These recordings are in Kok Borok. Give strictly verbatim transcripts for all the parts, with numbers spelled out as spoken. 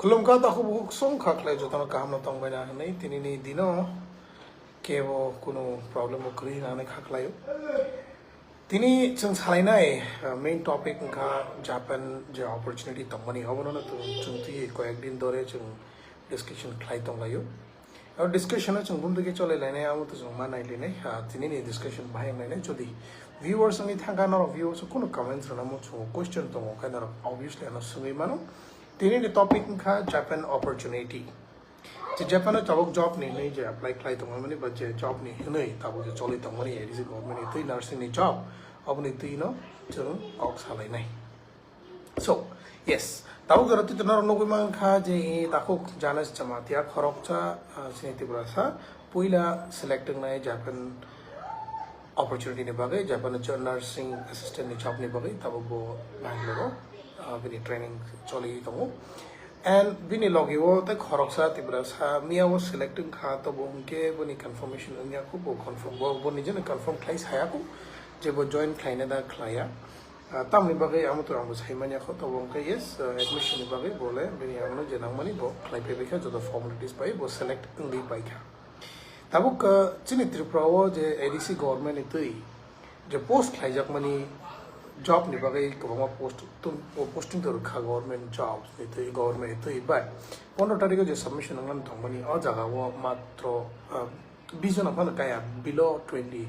Khulumkha takhuk bukhuk song kha khlai jotono kaham no tongbai na hinwi tinini dino kebo kunu problem o kwrwi hinwi kha khlaio. Tini chwng salainai, uh, main topic wngkha Japan je opportunity tongmani, obono no chwng, chwng twi koyek din dore chwng discussion khlai tonglaio. Aro discussion o chwng bumtwi khe cholai lainai, amo to chwng ma nai lainai, ah, tini ni discussion bahai wng lainai. Jodi viewers wngwi thangkha, norok viewers o kunu comments rwna muchungo, question tongo khe norok obviously ano swngwi mano. Tini ni topic wngkha Japan opportunity. Je Japan o tabuk job ni hinwi je apply khlai tongmani ba je job ni hinwi tabuk je choli tongmani A D C government ni twi nursing ni job, oboni twi no chwng kok salainai. So, yes, tabuk jora twi norok nugwi mankha je, eh, takhuk Janes Jamatia khoroksa, ah, chini Tiprasa puila select wngnai Japan opportunity ni bagwi, Japan o nursing assistant ni job ni bagwi tabuk bo Bangalore o, ah, bini training choli tongo. And bini logi o tei khoroksa Tiprasa miya o select wngkha, tobo hwnkhe boni confirmation wngya kho, bo confirm, bo, bo nijeno confirm khlai saya kho je bo join khlaina da khlaiya. Ah, tamni bagwi amo to angbo sai manya kho, tobo hwnkhe yes, ah, admission ni bagwi bole bini angno je nangmani bo khlai phaibai kha, joto formalities bai bo select wngwi pai kha. Tabuk, ah, chini Tripura o je A D C government ni twi je post khlaijakmani job ni bagwi kwbangma post tung-, posting to rwkha government jobs ni twi, government ni twi, but pondro tarikh o je submission wngmani tongmani o jaga o matro, ah, bis jona phano kaya, below twenty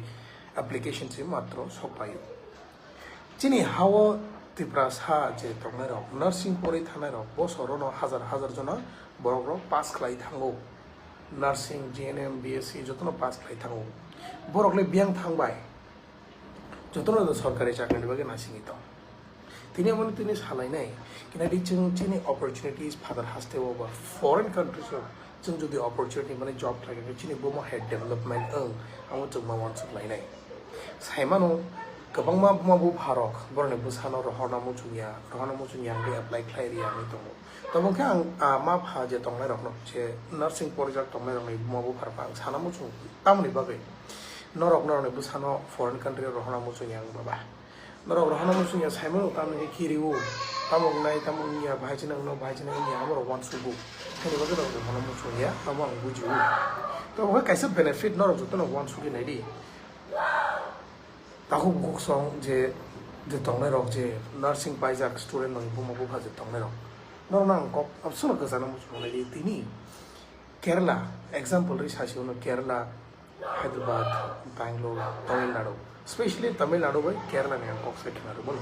application se matro sok paio. Chini ha-o Tiprasa je tongnairok, nursing porwi thangnairok, bosorono hazar hazar jona borokrok pass khlai thango. Nursing, G N M, B S C jotono pass khlai thango. Borok le biyang thangbai. Jotono do sorkari chakrini bagwi nasingwi tong. Tini omono tini salainai, kinadi chwng chini opportunities phatar hasteo ba foreign countries o chwng jodi opportunity mane job khlai khe chini bomo hai development wng, amo chwng ma uansuk lainai. Saimano, kwbangma buma bupharok borokni bwsano rohorna muchungya, rohorna muchungya hwnwi apply khlai rwya wngwi tongo. Tamo khe ang, ah, ma pha je tongnairokno, je nursing porijak tongnairokni buma bupharokno ang sana muchungo, tamoni bagwi norok norokni bwsano foreign country o rohorna muchungya wng baba. Norok rohorna muchungya saimano tamni khe kiriwo, tamo wngnai, tamo wngya, bahai chini wngno, bahai chini wngya, amorok uansugo. Haini bagwi norok rohorna muchungya, tamo ang bujio. Tamo khe kaisa benefit norok jotono uansugwi naidi. Takhuk bukhuk song je, je tongnairok je nursing paijak student rokni buma bupha je tongnairok. Norokno ang kok absano kwchana muchungo naidi tini Kerala, example ri sasi uno Kerala, Hyderabad, Bangalore, Tamil Nadu, specially Tamil Nadu bai Kerala ni ang kok sai khna rwmano.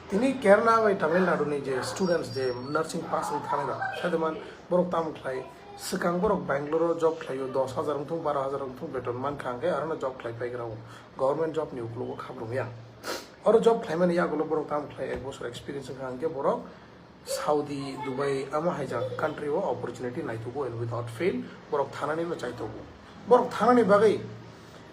Tini Kerala bai Tamil Nadu ni je students je nursing pass wng thani rok, sademan borok tamo khlai, swkang borok Bangalore o job khlaio, dos hajar wngthung, baro hajar wngthung beton mankha, hwnkhe arono job khlai paigra o, government job ni uklogo khabrumya. Oro job khlaimani yagulo borok tamo khlai ek bosor experience wngkha, hwnkhe borok Saudi, Dubai, amo hai jaga country o opportunity naitugo and without fail borok thanani no chaitugo. Borok thanani bagwi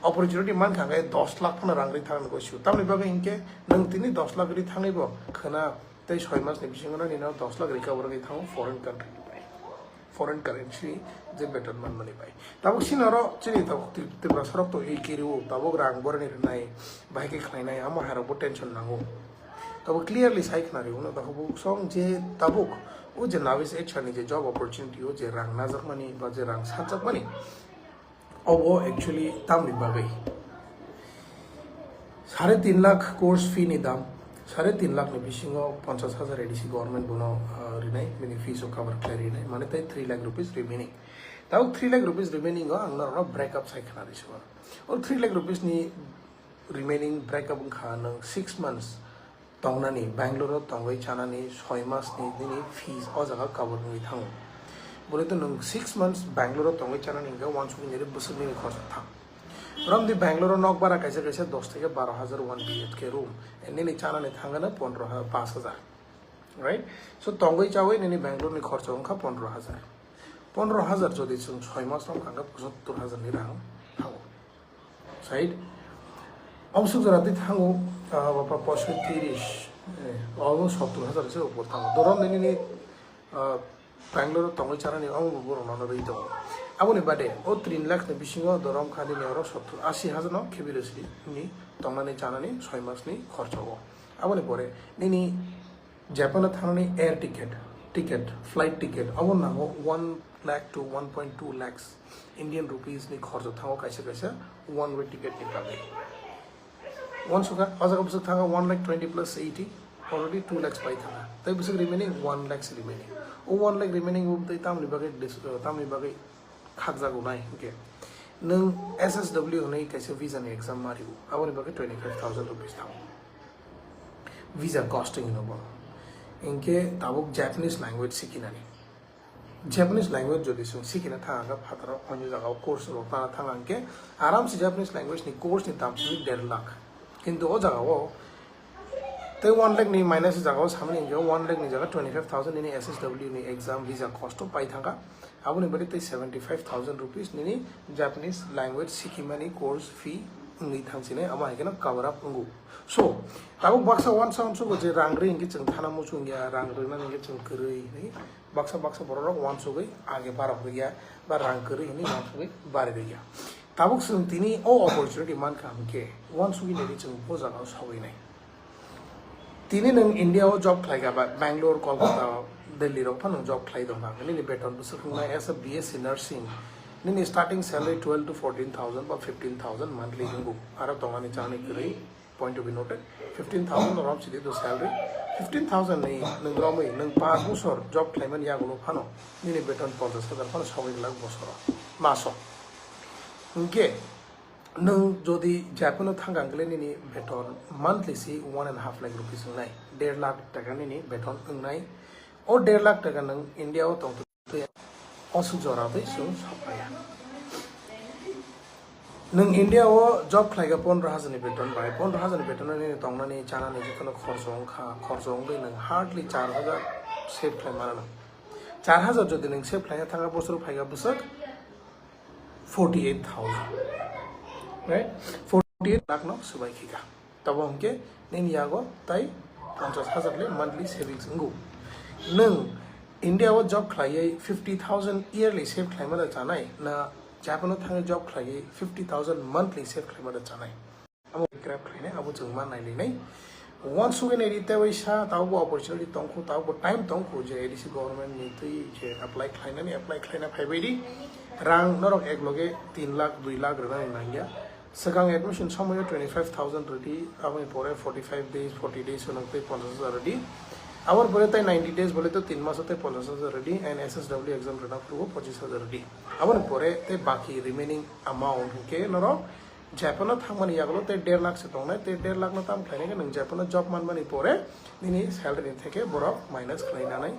opportunity mankha hwnkhe dos lakh phano rang ri thangna go sio. Tamni bagwi hinkhe nwng tini dos lakh ri thangwi bo khwna tei soi mas ni bisingo no nino dos lakh recover wngwi thango foreign country ni bai. Foreign currency je beton manmani bai. Tabuk sini oro chini tabuk Tri-, Tripura sorok to ei kiriwo, tabuk rang boroni rwnai, bahai khe khlainai, amo hai rokbo tension nango. Tabuk clearly sai khna rw uno, tabuk song je tabuk o je Navis H R ni je job opportunity o je rang najakmani ba je rang sanjakmani, obo actually tamni bagwi. Sare tin lakh course fee ni dam, sare tin lakh ni bisingo ponchas hajar A D C government bono, ah, rinai, bini fees o cover khlai rinai, mane tai three lakh rupees remaining. Tabuk three lakh rupees remaining o ang norokno break up sai khna rw sio. O three lakh rupees ni remaining break up wngkha nwng six months tongnani, Bangalore o tongwi chanani soi mas ni nini fees o jaga cover wngwi thango. Bole to nwng six months Bangalore o tongwi chanani hwnkhe uansukgwi nini bwswk nini khorsa thang. Romdi Bangalore o nok bara kaisa kaisa dos theke baro hajar one B H K room, and nini chanani thangano pondro ha-, pash hajar. Right? So tongwi chawi nini Bangalore ni khorsa wngkha pondro hajar. Pondro hajar jodi chwng soi mas tongkha hwnkhe pochattor hajar ni rang thango. Side. Obsuk jora twi thango, ah, bapa poso tiris, eh, almost sottor hajar se upor thango. Dorom nini ni, ah, Bangalore o tongwi chanani omo bo borok nono rwi tongo. Aboni bade o tin lakh ni bisingo dorom kha nini oro sottor, asi hajar no khebi rwsli ni tongnani chanani soi mas ni khorcho o. Aboni pore nini Japan o thangnani air ticket, Ticket, flight ticket, abo nango one lakh to one point two lakhs Indian rupees ni khorjo thango kaisa kaisa one way ticket ni bagwi. One suka, o jaga bwswk thango one lakh twenty plus eighty, already two lakhs pai thanga. Tai bwswk remaining one lakhs remaining. O one lakh remaining bo tai tamni bagwi dis-, uh, tamni bagwi khakjago nai hwnkhe. Nwng S S W hwnwi kaisa visa ni exam mario, aboni bagwi twenty five thousand rupees thango. Visa costing hino bo. Hwnkhe tabuk Japanese language sikinani. Japanese language jodi chwng sikina thang kha phataro onyo jagao course rok tana thang khe aram se Japanese language ni course ni dam simi der lakh. Kintu o jagao tei one lakh ni minus jagao samani hwnkhe one lakh ni jaga twenty five thousand nini S S W ni exam visa cost o pai thang kha. Aboni bagwi tei seventy five thousand rupees nini Japanese language sikimani course fee wngwi thangsinai, amo hai kheno cover up wngo. So, tabuk baksa wansa wansugo je rang rwi hwnkhe chwng thana muchung ya, rang rwnani hwnkhe chwng kwrwi hinwi baksa baksa borok rok wansugwi age barok rwya ba rang kwrwi hinwi wansugwi bari rwya. Tabuk chwng tini o opportunity mankha hwnkhe wansugwi nini chwng bo jagao sogwi nai. Tini nwng India o job khlai kha ba Bangalore, Kolkata, Delhi rok phano job khlai tong kha, nini beton bwswk wngnai as a B S C nursing, nini starting salary twelve to fourteen thousand ba fifteen thousand monthly wngo. Aro tongmani chani kwrwi, point to be noted, fifteen thousand rom sidi do salary, fifteen thousand ni nwng romwi nwng panch bosor job khlaimani yagulo phano nini beton ponchash hajar phano sogwi glak bosoro maso. Hwnkhe nwng jodi Japan o thang kha hwnkhe nini beton monthly si one and half lakh rupees wngnai, der lakh taka nini beton wngnai. O der lakh taka nwng India o tong twi o suk jora twi chwng sokpaiya. Nwng India o job khlai kha pondro hajar ni beton bai, pondro hajar ni beton nini tongnani chanani jotono khorcho wng kha, khorcho wngwi nwng hardly char hajar save khlai mano. Char hajar jodi nwng save khlaina thang kha bosoro phai kha bwswk forty eight thousand, right? Forty eight lakh no swbai khe kha. Tabo hwnkhe nini yago tai ponchash hajar le monthly savings wngo. Nwng India o job khlaiwi fifty thousand yearly save khlaima da chanai, na Japan o thangwi job khlaiwi fifty thousand monthly save khlaima da chanai? Abo grab khlainai, abo chwng ma nailainai. Wansugwi naidi, tei waisa tabukbo opportunity tongkhu, tabukbo time tongkhu je A D C government ni twi je apply khlainani, apply khlaina phaibaidi. Rang norok ek loge tin lakh, dui lakh rwnani nangya. Swkang admission somoyo twenty five thousand rwdi, aboni pore forty five days, forty days o nang tei ponchash hajar rwdi. Aboni pore tei ninety days bole to tin maso tei ponchash hajar rwdi, and S S W exam rwna phuru pochis hajar rwdi. Aboni pore tei baki remaining amount hwnkhe norok Japan o thangmani yagulo tei der lakh se tongnai, tei der lakh no tam khlainai khe nwng Japan o job manmani pore nini salary ni theke borok minus khlai nanai.